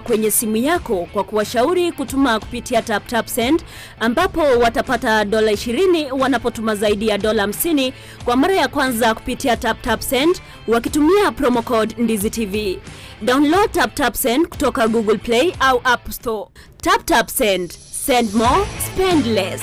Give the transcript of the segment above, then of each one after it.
kwenye simu yako kwa kuwashauri kutuma kupitia TapTapSend ambapo watapata dola 20 wanapotuma zaidi ya dola 50 kwa mara ya kwanza kupitia TapTapSend wakitumia promo code Ndizi TV. Download TapTapSend kutoka Google Play au App Store. TapTapSend. Send more, spend less.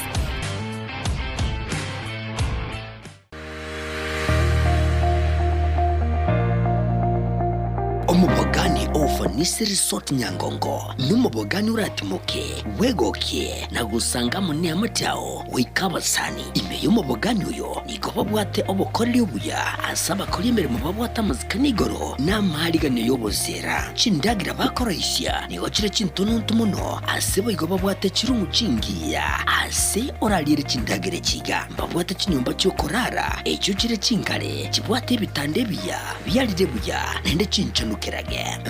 Omobogani o Ufanisi Resort Nyangongo nomobogani oratimoke, bwegokie na gosanga amo neamate ao goika abasani. Ime y'omobogani oyo nigo babwate obokoreri obuya ase abakori emeremo babwate amasikani igoro na amaariganio y'oboseera. Chindagera bakoroisia nigo chire chintononto mono ase boigo babwate chirumu chingiya ase orariere chindagera echi iga. Mbabwate chinyomba chi'okorara, echio chire chingare, chibwate ebitanda ebiya biarire buya, naende chinchanukerage.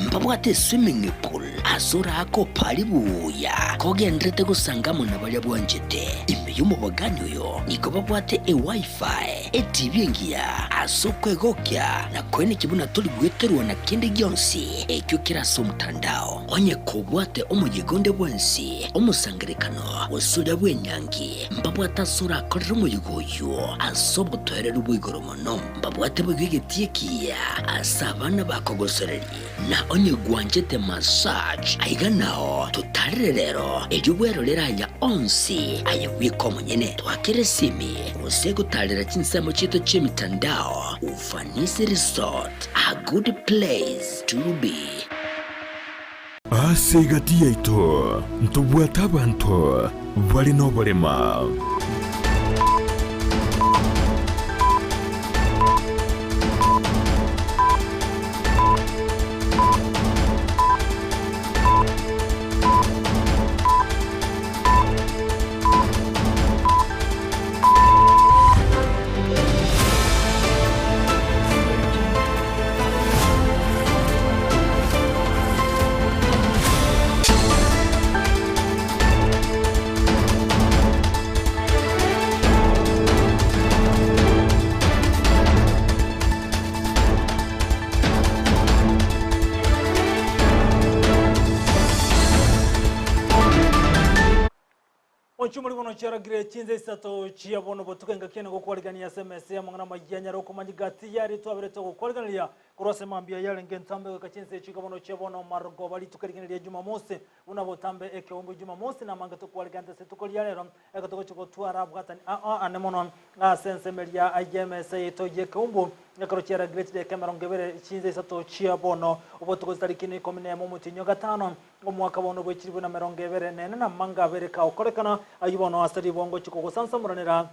Mbabwate eswimming pool ase oraake opare buya kogenderete gosanga amo na baria bwanchete. Ime y'omobogani oyo nigo babwate eWiFi, eTV engiya ase okwegokia na koenekia buna tori gweterwa na kende gionsi ekio kere ase omotandao. Onye kobwate omoyega onde bwensi, omosangerekano, gose oria bw'enyangi, Mbabwate ase orakorere omoyega oyio ase obotoereru bwa igoro mono. Mbabwate boigo egetii ekiya ase abana bakogosoreria. Na onye gwanchete massage, aiga nao totarere rero, erio bwerorere aya onsi aye bweka omonyene. Twakere esimi gose gotarera chinsemo chiaito chi'emitandao. Ufanisi Resort, a good place to be. Ase egati yaito ntobwate abanto bare noborema. Omochie bono chiaragire chinsa isato chia bono botuko engaki ene gokwarigania ase emesa y'amang'ana amayia anyare okomanya gati yaria twaberete gokwariganeria korwa ase mambia yarenge entambe goika chinsa echi iga bono chia bono marogoba rituko rigena ria Jumamosi buna botambe ekeombe Jumamosi namange tokwarigante ase rituko ria rero eke togochia gotwara abwatani ao ane mono ase ensemo eria y'emesa yaito y'ekeumbu ekero chiaragire chidakika emerongo ebere chinsa isato chia bono obotuko chitariki ikomi nemo omotienyi o gatano Omwaka bono bwe chilifu na merongo ebere nene na amanga abere kagokorekana, ayio bono ase ribongo chikogosansamoranera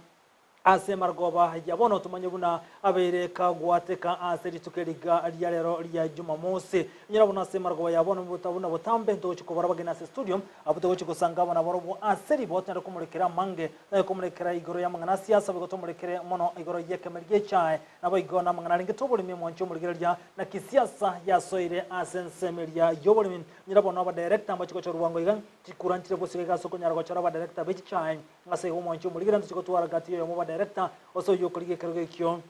ase amarogoba ya bono tomanye buna abeire kagwateka ase rituko eriga ria rero ria Jumamosi. Inyora bono ase amarogoba ya bono buna botambe ntogochi kobora abageni ase studio abwo togochi gosanga abana barobwo ase ribo tonyare komorekera amange tonyare komorekera igoro y'amang'ana a siasa boigo tomorekere mono igoro y'ekemeri gi'echae Naboigo namang'ana arenge toboremi omwanche omorigereria, naki siasa yasoire ase ensemo eria y'oboremi. Nyora bono abadirector mbache gochorwa bwango iga, chikura nchire bosio iga ase okonyara gochora abadirector be chichae. Ase igo omwanche omorigereria ntoche gotwara gati y'oyomo obadirector ase oyio okorigia ekerogo ekio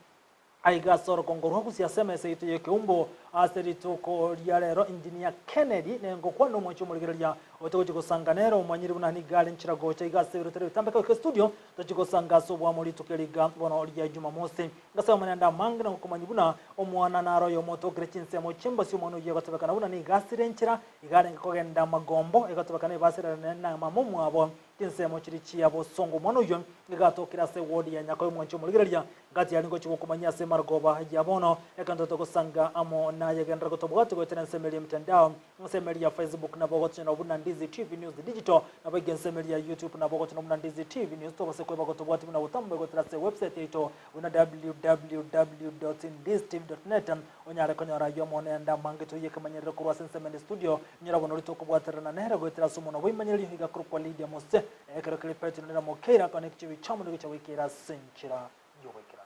aiga ase orogongo rwa Gusii ase emesa yaito y'ekeumbu ase rituko ria rero Engineer Kennedy nengokwana omwanche omorigereria otogochi gosanga nere omanyire buna nigo are nchera gocha iga ase ebirotero ebitambe goika estudio Tochie gosanga ase oboamo rituko eri iga bono ria Jumamosi. Ngasaba amanene amange na gokomanyia buna omwana naro oyomo otokire chinsemo chi'embasi omwana oyio egotebekana buna nigo asire enchera, iga arenge kogenda amagombo, egotebekana ebasirerane na mama omwabo chinsemo chiria chia bosongo. Omwana oyio iga atokire ase eward ya Nyakoe omwanchi omorigereria Gati aria ngochia gokomanyia ase marogoba ya bono, ekero togosanga amo naye genderera gotobwati goetera ensemo eria y'emitandao, ensemo eria ya Facebook nabo ogotunyora buna Ndizi TV News Digital, naboigo ensemo eria ya YouTube nabo ogotunyora buna Ndizi TV News, tobase kweba gotobwati buna botambe goetera ase ewebsite yaito buna www.ndiztv.net onyare konyora ayio amo nende amange toyie ekemanyerero korwa ase ensemo ende studio, inyora bono oria tokobwaterana nere goetera ase omonwa bw'eimanyereri iga korokwa Lydia Mose, ekero kere Petero nere Mokeira akaba nekichibi chiamo nigo chiagoikeire ase enchera y'oboikeranu.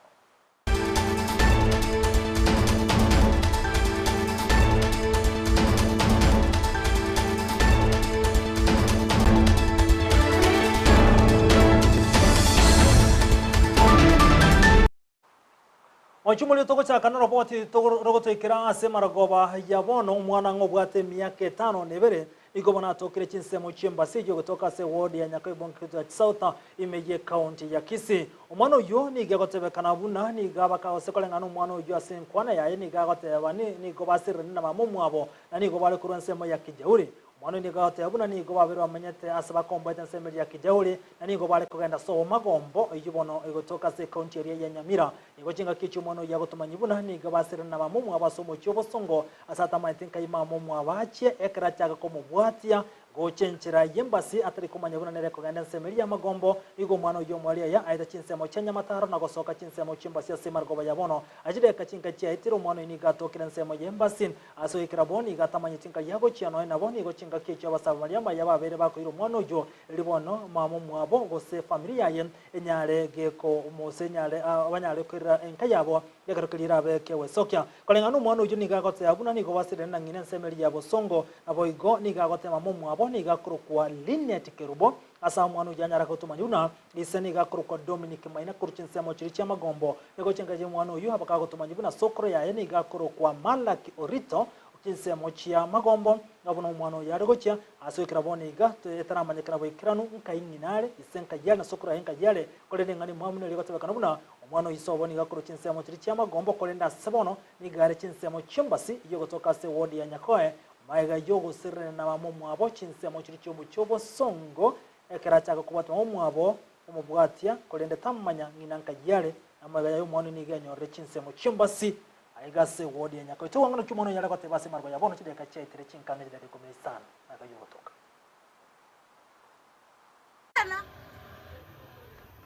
Mwachumori togochaka noroboti rogotoikera ase marogoba ya bono omwana ng'a obwate emiaka etano na ebere nigo bono atokire chinsemo chi'embasi eyio egotoka ase eward ya Nyakaibonkito ya South ime y'ecounty ya Kisii. Omwana oyio nigo egotebekana buna nigo abaka gose koreng'ana omwana oyio ase enkwana yaye nigo agoteba nigo basirerane na mama omwabo na nigo bare korwa ensemo ya Kijauri. Omwana oyio nigo agoteba buna nigo babere bamenyete ase bakomboete ensemo eria ya Kijauri na nigo bare kogenda sobo Magombo eyio bono egotoka ase ecounty eria ya Nyamira. Nigo chingaki echio omwana oyio agotomanyia buna nigo basirerane na mama omwabo ase omochie obosongo ase atamaete nkai mama omwabo achie ekero achaka komobwatia Gocha enchera y'embasi atari komanya buna nere kogenda ensemo eria y'amagombo, nigo omwana oyio omwari aya aete chinsemo chia nyamataro na gosoka chinsemo chi'embasi ase emargoba ya bono. Achideka chinka chiaetire omwana oyio nigo atokire ensemo y'embasi. Ase goikera bo nigo atamanyeti nkai agochia nonya nabo nigo chingaki echio abasabe baria amaya babeire bakoira omwana oyio erio bono mama omwabo gose efamiri yaye enyare geko gose enyare banyare koirera enka yabo Ekero keria erabe kegwesokia. Koreng'ana nomwana oyio nigo agoteba buna nigo basirire na ng'ina ensemo eria ya bosongo, naboigo nigo agoteba mama omwabo nigo akorokwa Linet Kerubo. Ase omwana oyio anyare gotomanya buna ise nigo akorokwa Dominic Maina korwa chinsemo chiria chi'amagombo. Nigo chinka chi'omwana oyio aba kagotomanya buna sokoro yaye nigo akorokwa Malaki Orito chinsemo chi'amagombo. Ng'a buna omwana oyio are gochia ase goikera bono iga etaramanyekana boikeranu nkai ng'ina are, ise nkai are na sokoro yaye nkai are, korende eng'ana emwamu neri egotebekana buna Omwana o ise obo nigo akorwa chinsemo chiria chi'amagombo, korende ase bono nigo are chinsemo chi'embasi y'ogotoka ase ewodi ya Nyakoe, magega y'ogosererana na mama omwabo chinsemo chiria chi'omochie obosongo, ekero achaka kobwata mama omwabo omobwatia, korende tamanya ng'ina nkai are, na magega yaye omwana oyo nigo enyorire chinsemo chi'embasi aiga ase ewodi ya Nyakoe. Togwang'ana ki omwana oyo are goteba ase emarwa ya bono chidakika chiaetire chinkang'e chidakika ikomi na isano magega y'ogotoka.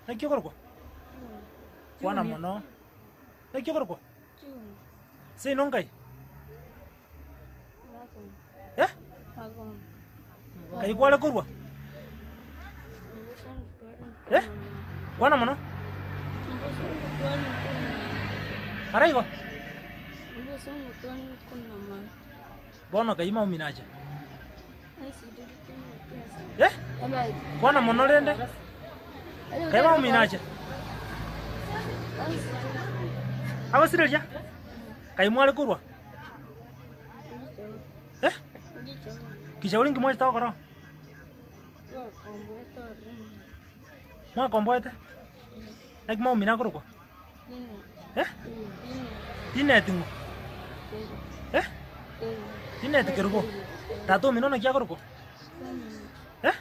Naki okorokwa? Kwana mono. Naki okorokwa? Seino nkai? Eh? Kai kware korwa? Eh? Kwana mono. Ara igo? Bono kai maumi nache? Eh? Kwana mono rende. Kai maumi nache? Agosireria? Kai mware korwa? Eh? Kishauri nki mwachete gokora? Mwakomboete? Naki maumi nakorokwa? Eh? Linet ng'o? Eh? Linet Kerubo. Tata omino naki akorokwa? Eh?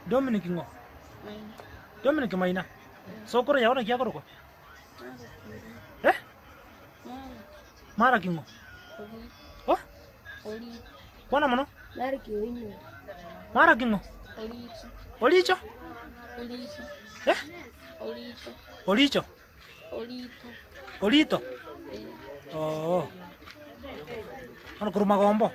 Dominic ng'o? Dominic Maina. Sokoro yao naki akorokwa? Eh? Maraki ng'o? Oh? Kwana mono. Maraki ng'o? Oricho? Eh? Oricho? Orito? Oo. Bono korwa magombo?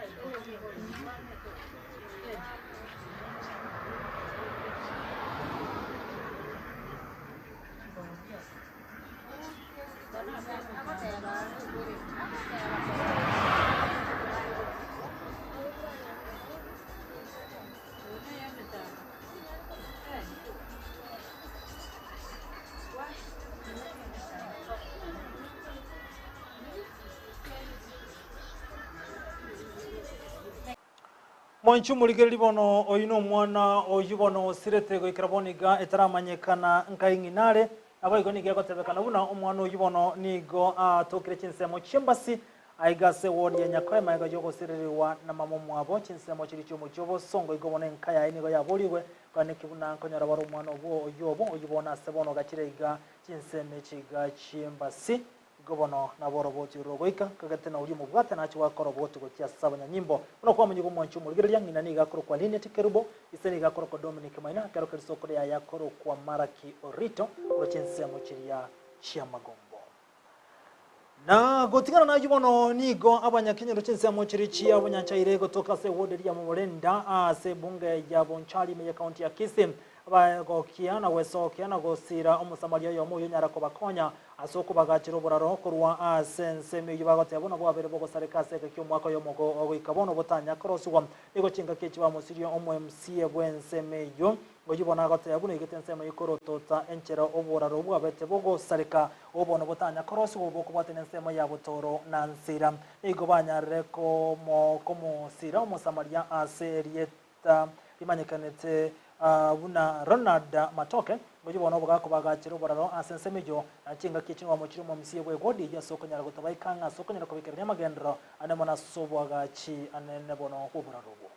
Mwanche omorigereria bono, oyio nomwana oyio bono osirete goikera bono iga etaramanyekana nkai ng'ina are. Naboigo nigo egotebekana buna omwana oyio bono nigo atokire chinsemo chi'embasi aiga ase ewodi ya Nyakoe magega y'ogosirerigwa na mama omwabo chinsemo chiria chi'omochie obosongo igo bono enka yaye nigo yaborigwe koaneki buna nkonyora bare omwana obwo oyio obo oyio bono ase bono gachire iga chinsemo echi iga chi'embasi Igo bono nabo oroboti rogoika, kagete na oria omobwate nache goaka oroboti gochia ase abanyanyimbo. Buna kwamanyigwa omwanchi omorigereria, ng'ina nigo akorokwa Linet Kerubo, ise nigo akorokwa Dominic Maina, ekero keria sokoro yaye akorokwa Maraki Orito, korwa chinsemo chiria chi'amagombo. Na gotigana nayio bono nigo abanyakenyoro chinsemo chiria chia bonyanchaire gotoka ase ewodi eria ya Moborenda ase ebunge ya Bonchari ime ye county ya Kisii. Bagokia na gwesokia na gosiira Omosamaria oyomo oyio onyara kobakonya ase okobagachera oboraro korwa ase ensemo eyio bagoteba buna bwabeire bogosareka ase egeka ki'omwaka oyomo goika bono botanya korosigwa. Nigo chingaki echi bamosirie omoMCA bw'ensemo eyio, oyio bono agoteba buna oigete ensemo eyio korotota enchera oboraro bwabete bogosareka obo bono botanya korosigwa obo bokobwatania ensemo ya Botoro na Nsira. Nigo banyarire komosira Omosamaria ase erieta rimanyekanete buna Ronald Matoke, oyio bono bogakobagachera oboraro ase ensemo eyio, na chingaki echi nigo bamochire omomisia bw'egodi eyio ase okonyara gotabaika ang'e ase okonyara kobekerania amagenderero ane mono ase oboagachi anene bono bw'oboraro obwo.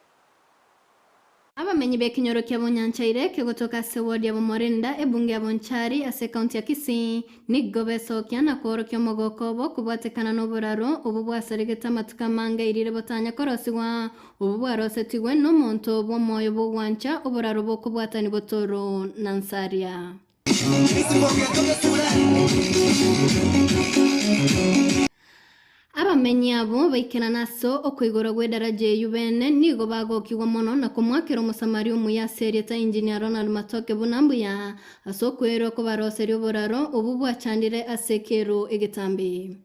Abamenyi b'ekenyoro kia Bonyanchaire kegotoka ase ward ya Bomorinda, ebunge ya Bonchari ase ekaunti ya Kisii, nigo besokia na koorokia omogoko obo kobwatekana noboraro obwo bwasaregete amatuko amange airire botanya korosigwa, obwo bwarosetigwe nomonto bw'omoyo bw'ogwancha oboraro bokobwatani botoro na nsaria. Abamenyi abwo baikerana ase okoigorwa gw'edaraja eyio bene nigo bagokigwa mono na komoakera Omosamaria omuya ase erieta Engineer Ronald Matoke buna mbuya ase okwerwa kobaroseria oboraro obwo bwachandire ase ekero egetambe.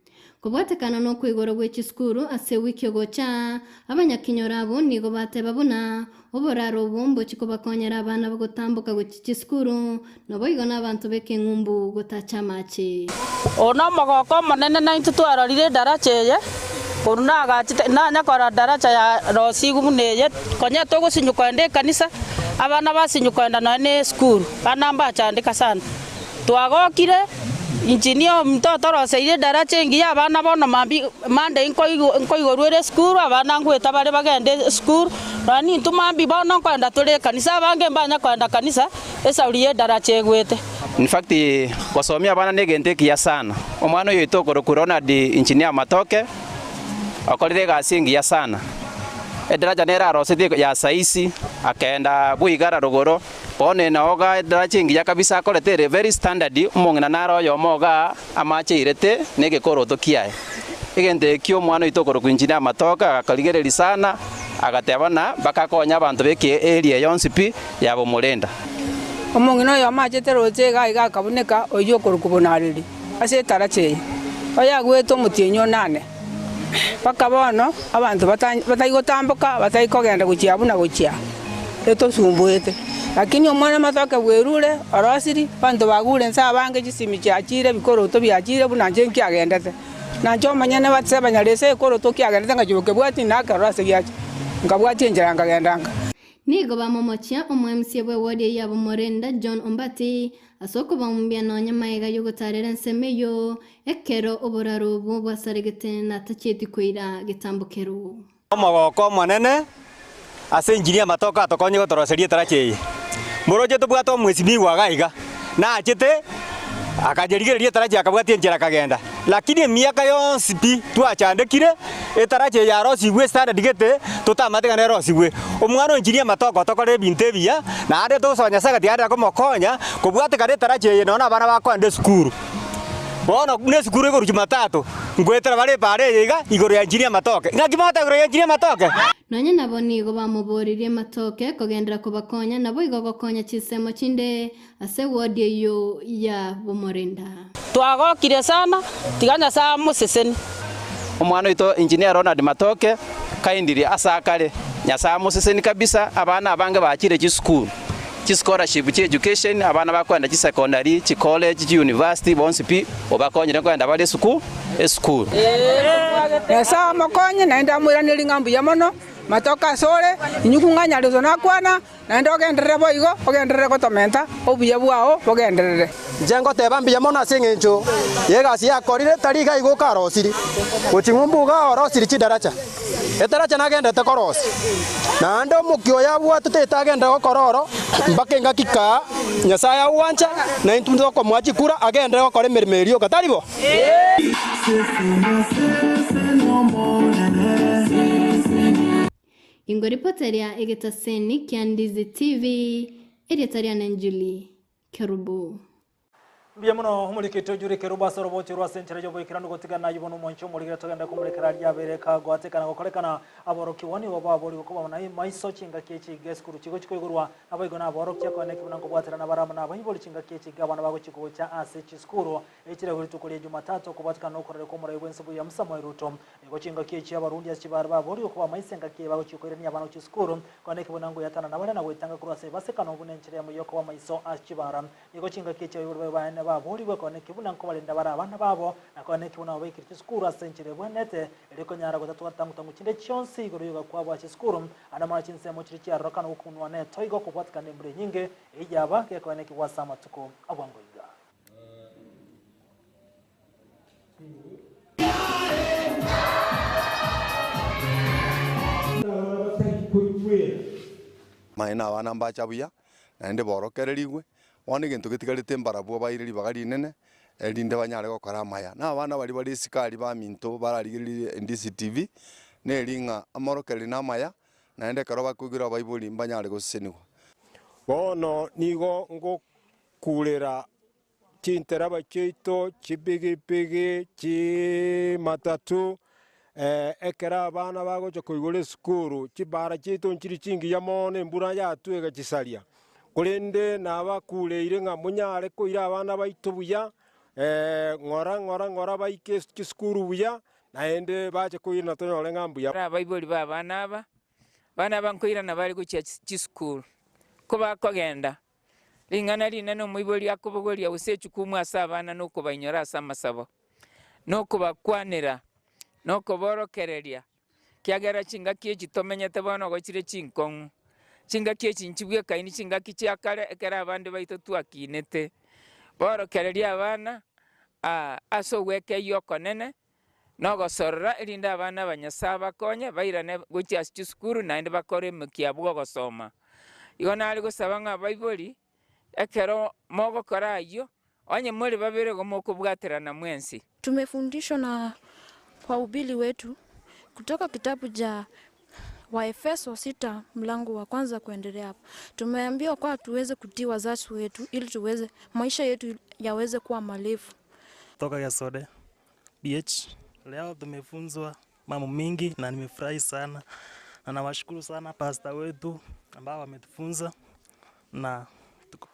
Kobwatekana nokoigorwa gwe chisukuru ase ewiki egocha, abanyakinyoro abwo nigo bateba buna oboraro obwo mbochi kobakonyera abana gotamboka gochia chisukuru, naboigo nabanto b'ekeng'umbu gotacha amache. Oyo nomogoko omonene naintwe twarorire edaracha eye, korwa nagachete nanya korora daracha ya rosigwe buna eye, konya togosinywa kogenda ekanisa, abana basinywa kogenda nonya na esukuru, abana mbachandeka sana. Twagokire, inche ominto otoroseirie edaracha engiya abana bono mambia Monday nkoigorwa ere esukuru, abana ngoeta bare bagende esukuru, nonya nintwe mambia bono nkoenda tore ekanisa, abange mbanya koenda kanisa esauri ya edaracha egwete. In fact, gosomia abana negento ekiya sana. Omwana oyo oito okorokwa Ronald Engineer Matoke, okorire egasi engiya sana. Edaracha nere arosetie ya saisi, akenda Buigara rogoro. Bono enoga edaracha engiya kabisa akorete ere very standard, omong'ina nare oyomo igaa amache airete na egekoroto kiaye. Egento ekio omwana oito okorokwa Engineer Matoke agakorigereria sana, agateba ng'a mpaka akonye abanto b'eke area yonsi pi ya Bomorenda. Omong'ina oyomo achete roche iga iga akabuneka oyio okorokwa Bonareri ase etaracha eye, oyagwete omotienyi onane. Mpaka bono abanto batari gotamboka, batari kogenda gochia abwo na gochia aa, etosumbuete. Lakini omwana amatoke bwerure, orosiri, abanto bagure inse abange chisimi chiachire, ebikoroto biachire buna inche nkiagendete. Na inche omonyene bateba nyarese ekoroto kiagendete ngachia gokebwatia nakerora ase giacha, nkabwatia enchera nkagenda nka. Nigo bamomochia omoMCA bw'ewodi eyio ya Bomorenda, John Ombati, Ase okobaumbia nonya magega y'ogotaarera ensemo eyio, ekero oboraro obwo bwasaregete na tachieti koira getambokero. Omogoko omonene ase enchiri y'amatoke atokonye gotoroseria etaracha eye. Moroche tobwate omwesimigwa iga iga, nachete akanyerigereria etaracha akabwatia enchera akagenda. Lakini emiaka yonsi pi twachandekire, etaracha eye yarosigwe estandard gete, totamanyete ng'a nerosigwe. Omwana o enchiri y'amatoke otokore ebinto ebiya, naende togosaba Nyasae ng'a tiga aende komokonya, kobwatekana etaracha eye nonya na abana bakoenda esukuru. Bono buna esukuru ekorwa Jumatatu, ngoetera bare epaara eye iga, igoro ya enchiri y'amatoke. Ng'aki mogoteba igoro ya enchiri y'amatoke? Nonya nabo nigo bamoboririe amatoke kogenderera kobakonya, naboigo gokonya chinsemo chinde Ase ewodi eyio ya bomorenda. Twagokire sana, tiga Nyasae amosesenie. Omwana oito Engineer Ronald Matoke kindly ase akare Nyasae amoseseni kabisa abana abange bachire chisukuru chischolarship chia education abana bakoenda chisecondary chicollege chiuniversity bonsi pi obakonyire nkoenda bare esuku esukuru. Nyasae amokonye naende amoiranerie ng'a mbuya mono, matoke asore, inwe kung'anya riso nakwana. Naende ogenderere boigo, ogenderere gotomenta, obuya bwao bogenderere. Inche ngoteba mbuya mono ase engencho y'egasi yakorire, tari iga igo okarosirie, gochia ng'umbu iga orosirie chidaracha, etaracha nagenderete korosia. Naende omokia oyo abwatete etagenderere gokora oro, mpaka engaki kaa Nyasae agwancha, na intwe tokomoa chikura agenderere gokora emeremo eria yoka, tari bo? Ingo ripota ria egetaseni kia Ndizi TV, erieta riane Julie Kerubo. Mbuya mono omorikiti ojure ekerubo ase orobochi rwa ase enchera y'oboikeranu gotigana ayio bono omwanchi omorigere togende komorekera aria abeire kagoatekana gokorekana. Aborokigwa nigo baborigwe koba na maiso chingaki echi iga esukuru chigochi koigorwa. Naboigo naborokia koene ki buna nkobwaterana bare amo nabaibori chingaki echi iga abana bagochi gocha ase chisukuru echire rituko ria Jumatatu kobwatekana nokorera kw'omorai bw'ense William Samoei Ruto. Nigo chingaki echi abarundi ase chibare baborigwe koba maiso engaki eye bagochia koirania abana gochia esukuru koene ki buna ngoyatana bare na goetanga korwa ase ebasekano buna enchera eyemo y'okoba maiso ase chibara. Nigo chingaki echi abaibori baye baane baboorigwe kooneki buna nkobarenda bare abana babo, na kooneki buna babaikire chisukuru ase enchera ebwenerete, erio konyara gotatwara tangu-tangu chinde chionsi igoro y'ogakwa kwabo ase chisukuru. Ande mono chinsemo chiria chiarorokana gokunwa netoigo kobwatikana nembura enyinge, eyio yaba gekoenekigwa ase amatuko a bwango iga. Manye nabana mbacha buya, naende borokererigwe, Bono egento getigarete mbarabwo baire ribaga rinene, erinde banyare gokora amaya. Na abana baria bare isiko aria baminto bararigererie DCTV, neri ng'a amorokereri namaya, naende ekero bakoigwera abaibori mbanyare gosesenigwa. Bono nigo ngokurera chintereba chiaito, chipigipigi, chimatatu, ekero abana bagocha koigora esukuru, chibara chiaito nchiri chingiya mono embura yatwa egachisaria. Korende nabakureire ng'a monyare koira abana baito buya, ng'ora ng'ora ng'ora baike chisukuru buya, naende bache koirana tonyore ng'a mbuya. Abaibori b'abana aba, abana aba nkoirana bare gochia chisukuru, kobakogenda, Ring'ana rinene omoibori akobogoria gose echukumu ase abana nokobainyora ase amasabo, na okobakwanera, na okoborokereria, ekiagera chingaki echi tomenyete bono igo chire chinkong'u. Chingaki echi nchibwekaini chingaki chia kare ekero abande baito twakinete. Borokereria abana ase ogwekeyia okonene, na ogosorora, erinde abana ba Nyasae abakonye bairane gochia ase chisukuru naende bakore omokia bw'ogosoma. Igo nare gosaba ng'a abaibori, ekero mogokora ayio, onye more babere igo mokobwaterana mwensi. Tumefundishwa na wahubiri wetu kutoka kitabu cha Waefeso sita mlango wa kwanza kuendelea hapo. Tumeambiwa kwa tuweze kutii wazazi wetu ili tuweze maisha yetu yaweze kuwa marefu. Toka Gesode BH. Leo tumefunzwa mambo mingi na nimefurahi sana na nawashukuru sana pasta wetu ambao wametufunza na tuko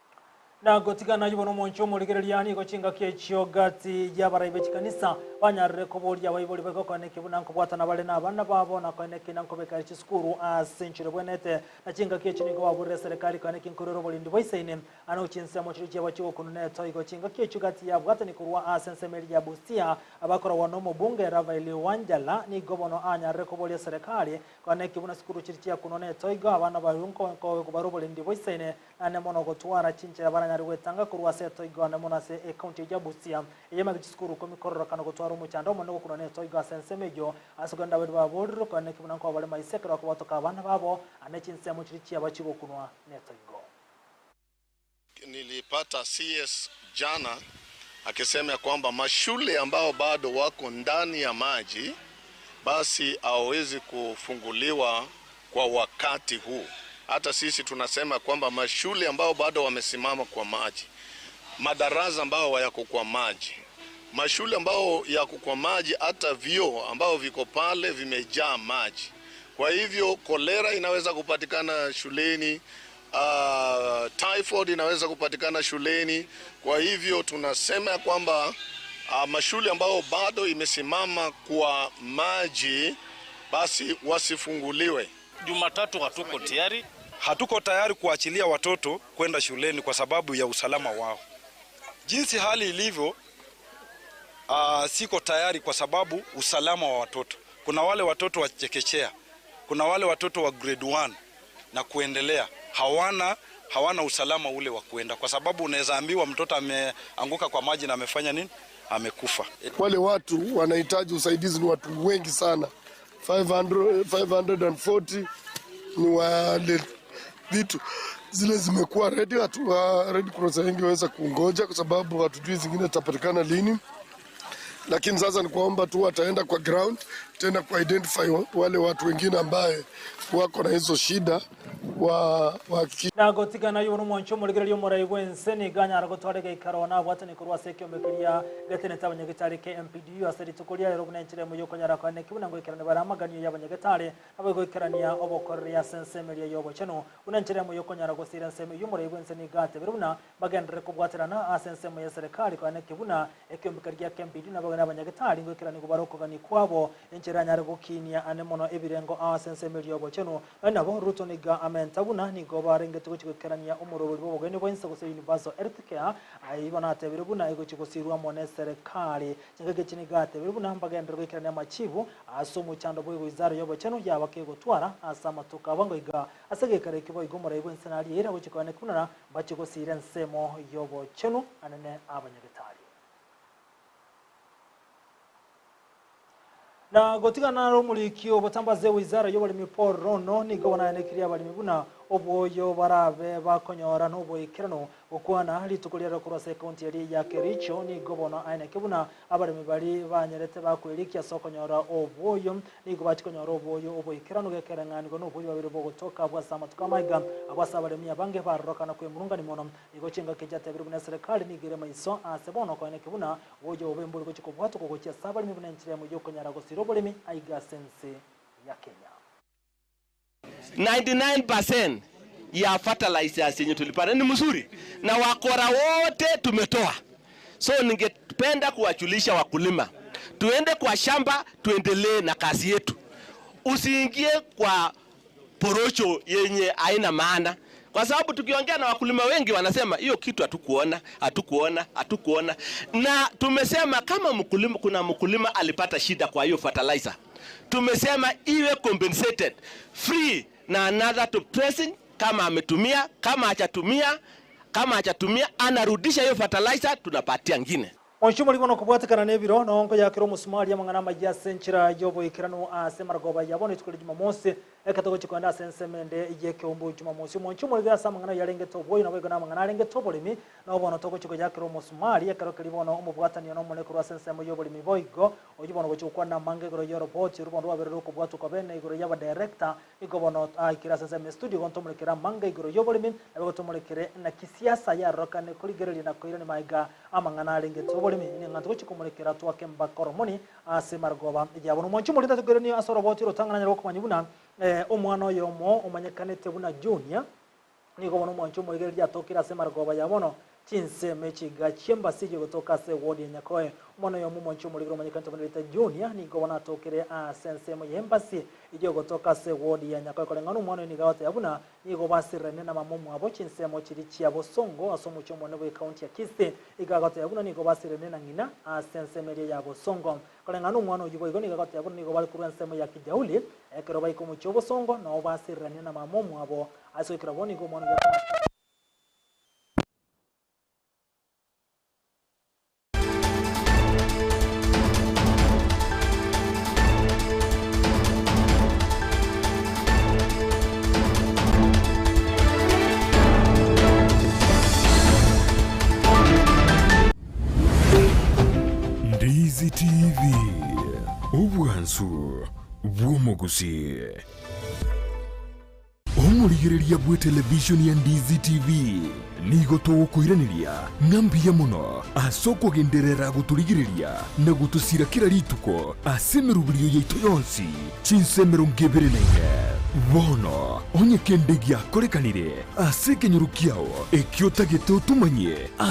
Na gotigana ayio bono omonche omorigereria nigo chingaki echio gati y'abarai be chikanisa banyarire koboria abaibori baye gokoeneki buna nkobwatana bare nabana babo na koeneki na nkobeka chisukuru ase enchera ebwenerete. Na chingaki echio nigo baborire eserekari koeneki nkorwera oborindi bwa isaine Ano chinsemo chiria chiaba chigokununa etoigo chingaki echio gati yabwatani korwa ase ensemo eria ya Busia, abakoragwa nomobunge Rafael Wanjala nigo bono anyarire koboria eserekari kona eki buna sukuru chiria chiakunwa netoigo abana baria nkoegwa bare oborendi boisaine naende mono gotwara chinchera baranyare gwetanga korwa ase etoigo ande mono ase ecounty eyio ya Busia eyemete chisukuru ikomi kororokana gotwara omochando omonene gokunwa netoigo ase ensemo eyio ase kogenda abaibori baborire kona eki buna nkoba bare maiso ekero bakobatoka abana babo ande chinsemo chiria chiaba chigokunwa netoigo. Nilipata CS jana akisema kwamba mashule ambao bado wako ndani ya maji basi hawawezi kufunguliwa kwa wakati huu. Hata sisi tunasema kwamba mashule ambao bado wamesimama kwa maji, madarasa ambao yako kwa maji, mashule ambao yako kwa maji, hata vyoo ambao viko pale vimejaa maji. Kwa hivyo kolera inaweza kupatikana shuleni, typhoid inaweza kupatikana shuleni. Kwa hivyo tunasema ya kwamba mashule ambao bado imesimama kwa maji basi wasifunguliwe. Jumatatu hatuko tayari. Hatuko tayari kuachilia watoto kwenda shuleni kwa sababu ya usalama wao. Jinsi hali ilivyo, siko tayari kwa sababu usalama wa watoto. Kuna wale watoto wa chekechea, kuna wale watoto wa grade 1 na kuendelea, hawana usalama ule wa kuenda, kwa sababu unaweza ambiwa mtoto ameanguka kwa maji na amefanya nini? Amekufa. Wale watu wanahitaji usaidizi ni watu wengi sana. 540 ni wale vitu zile zimekuwa ready, Red Cross haingeweza kungoja kwa sababu hatujui zingine zitapatikana lini, lakini sasa ni kuomba tu wataenda kwa ground tena ku identify wale watu wengine ambaye wako na hizo shida. Wa wahakikishe Na gotigana ayio bono omwancho omorigereria omorai bw'ense nigo anyare gotwara egeikaro nabwatani korwa ase ekiombe keria getenete abanyagetari KMPDU ase rituko ria rero buna enchera emo y'okonyara koeneki buna ngoikerania bare amaganio y'abanyagetari nabo goikerania obokoreri ase ensemo eria y'obochenu buna enchera emo y'okonyara gosira ensemo eyio omorai bw'ense nigo atebire buna bagenderere kobwaterana ase ensemo y'eserekari koeneki buna ekiombe keria gia KMPDU nabo abanyagetari ngoikeraniwa bare okogania kwabo enchera anyare gokinia ane mono ebirengo ase ensemo eria y'obochenu. Naende nabo Ruto nigo amenta buna nigo barengete gochia goikerania omorobori bw'obogeni bwa inse gose Universal Health Care, aye igo natebire buna egochia gosirwa amo neserekari. Chingaki echi nigo atebire buna mbagenderere goikerania amachibu ase omochando boigo wizara y'obochenu yaba kegotwara ase amatuko abo ngoiga ase egekaro ekio boigo omorai bw'ense nariire gochia koeneki buna mbachie gosira ensemo y'obochenu anene abanyagetari. Na gotigana naro omoriki obotambaze wizara y'oboremi Paul Rono nigo bonayanekirie abaremi buna obwoyo barabe bakonyora noboikeranu gokwana rituko riarero korwa ase ekaunti eria ya Kericho nigo bono aeneke buna abaremi bari banyarete bakwerikia ase okonyora obwoyo nigo bachia konyora obwoyo oboikeranu gekereng'anigwa nobwoyo babere bogotoka abwo ase amatuko amaiga abwo ase abaremi abange barorokana kwemurungani mono nigo chingaki chiatebire buna eserekari nigo ere maiso ase bono koeneki buna Gocha obe mbori gochia kobwatwa kogochia ase abaremi buna enchera emo y'okonyara gosira oboremi aiga ase ense ya Kenya. 99% ya fertilizers yenye tulipanda ni mzuri na wakora wote tumetoa. So ningependa kuwajulisha wakulima, tuende kwa shamba tuendelee na kazi yetu, usiingie kwa porocho yenye haina maana, kwa sababu tukiongea na wakulima wengi wanasema hiyo kitu hatukuona, hatukuona, hatukuona. Na tumesema kama mkulima, kuna mkulima alipata shida kwa hiyo fertilizer, tumesema iwe compensated free na another top dressing, kama ametumia, kama hajatumia, kama hajatumia anarudisha hiyo fertilizer, tunapatia ngine. Oinche omorimo nokobwatekana nebiro, nao nkoyakera omosumari amang'ana amayia ase enchera y'oboikeranu ase amarogoba ya bono rituko ria Jumamosi, ekero togochia kogenda ase ensemo ende y'ekeumbu Jumamosi. Omonche omorigere ase amang'ana ayio arengete obwoyo, naboigo namang'ana arengete oboremi, nao bono togochia koyakera omosumari, ekero keria bono omobwatanio nomone korwa ase ensemo y'oboremi boigo, oyio bono ogochia gokwana amange igoro y'oroboti orwo bono rwabeire rokobwatwa kobe igoro y'abadirector Nigo bono aikire ase ensemo y'estudio gontomorekera amanga igoro y'oboremi, naboigo tomorekere naki siasa yarorokane korigereria na koirania magega amang'ana arengete oboremi. Ning'a togochia komorekera twake mbaka oromoni ase marogoba yabo. Nomwanchi omoriri tatokoirania ase oroboti orotang'ani anyare gokomanya buna omwana oyomo omanyekanete buna Junior. Nigo bono omwanchi omorigereria atokire ase marogoba ya bono chinsemo echiga chi'embasi eyio egotoka ase ewodi ya Nyakoe. Omwana oyomo omwanchi omorigereria omanyekanete buna erieta Junior nigo bono atokire ase ensemo y'embasi eyio egotoka ase ewodi ya Nyakoe. Koreng'ana omwana oyo nigo agoteba buna nigo basirerane na mama omwabo chinsemo chiria chia Bosongo ase omochie omonene bw'ecounty ya Kisii. Igo agoteba buna nigo basirerane na ng'ina ase ensemo eria ya Bosongo. Koreng'ana nomwana oyio boigo nigo agoteba buna nigo bare korwa ensemo ya Kijauli, ekero baika omochie obosongo, nao basirerania na mama omwabo. Ase goikera bono nigo omwana oyio akoba. Ndizi TV, obwansu bw'omogusii. Omorigereria bw'etelevishoni ya Ndizi TV nigo togokoiraneria ng'a mbuya mono ase okogenderera gotorigereria na gotosira kera rituko ase emeroberio yaito yonsi chinsa 24. Bono onye kende giakorekanire ase ekenyoro kiao ekio otagete otomanyie ase.